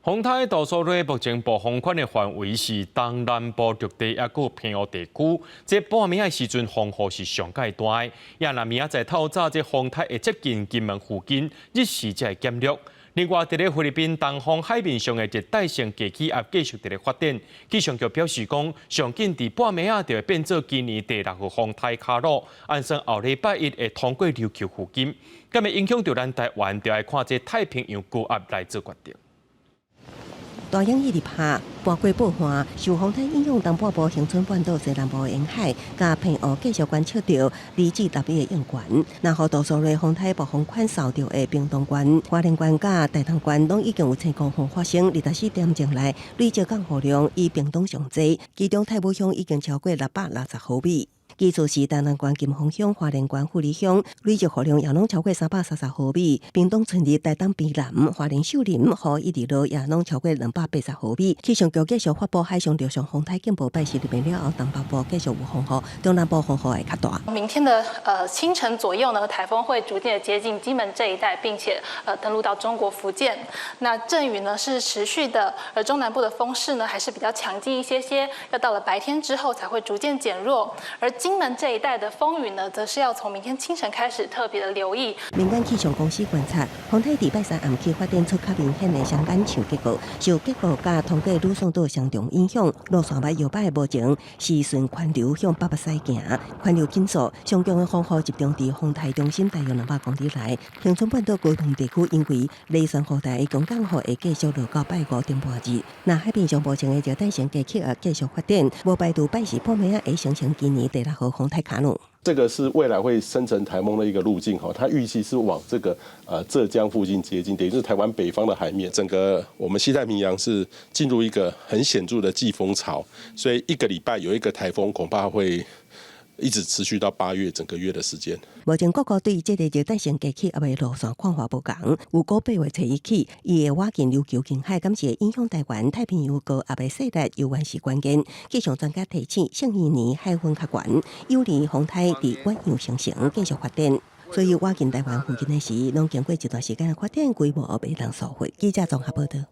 風颱杜蘇芮目前暴風圈的範圍是東南部陸地，抑閣澎湖地區。這半暝的時陣風雨是上蓋大的，也若明仔載透早這風颱會接近金門附近，日時才會減弱。另外，佇咧菲律賓東方海面上的熱帶性低氣壓繼續佇咧發展，氣象局表示講，上緊佇半暝仔就會變做今年第六號風颱卡努，按算後禮拜一會通過琉球附近，敢會影響著咱台灣，就愛看這太平洋高壓來做決定。大雨一直拍，跋過報旱，受風颱影響，東半部恆春半島西南部沿海，佮澎湖繼續觀測著2至6米的湧懸。然後杜蘇芮風颱暴風圈掃著的屏東縣、花蓮縣佮台東縣，攏已經有青狂風發生。24點鐘內累積降雨量以屏東上濟，其中太武鄉已經超過660毫米。其次是台南縣金峰鄉、花蓮縣富里鄉，累積雨量也攏超過330毫米。屏東春日、台東卑南、花蓮秀林，雨一直落也攏超過280毫米。氣象局繼續發布海上陸上風颱警報，拜四入暝了後，東北部繼續有風雨，中南部風雨會較大。明天的清晨左右呢，颱風會逐漸的接近金門這一帶，並且登陸到中國福建。那陣雨呢是持續的，而中南部的風勢呢還是比較強勁一些些，要到了白天之後才會逐漸減弱。而金門這一帶的風雨呢，則是要從明天清晨開始特別的留意。民間氣象公司觀察，風颱佇拜三暗起發展出較明顯的雙眼牆結構，受結構佮通過呂宋島雙重影響，路線欲搖擺無定，是順環流向北北西行，環流緊縮，上強的風雨集中佇風颱中心大約200公里內。恆春半島高屏地區因為螺旋雨帶的強降雨會繼續落到拜五頂半日。若海面上目前的熱帶性低氣壓繼續發展，無排除拜四半暝仔會生成今年第六號風颱卡努。這個是未來會生成颱風的一個路徑哈，它預計是往這個浙江附近接近，等於是台灣北方的海面。整個我們西太平洋是進入一個很顯著的季風槽，所以一個禮拜有一個颱風，恐怕會一直持續到8月整個月的時間。目前各國對這個熱帶性低氣壓的路線看法無仝，有估8月初一起，伊會倚近琉球近海，敢是會影響台灣太平洋高壓的勢力，猶原是關鍵。氣象專家提醒，聖嬰年海溫較懸，有利風颱佇遠洋形成繼續發展，所以倚近台灣附近的時，攏經過一段時間的發展規模，袂當疏忽。記者綜合報道。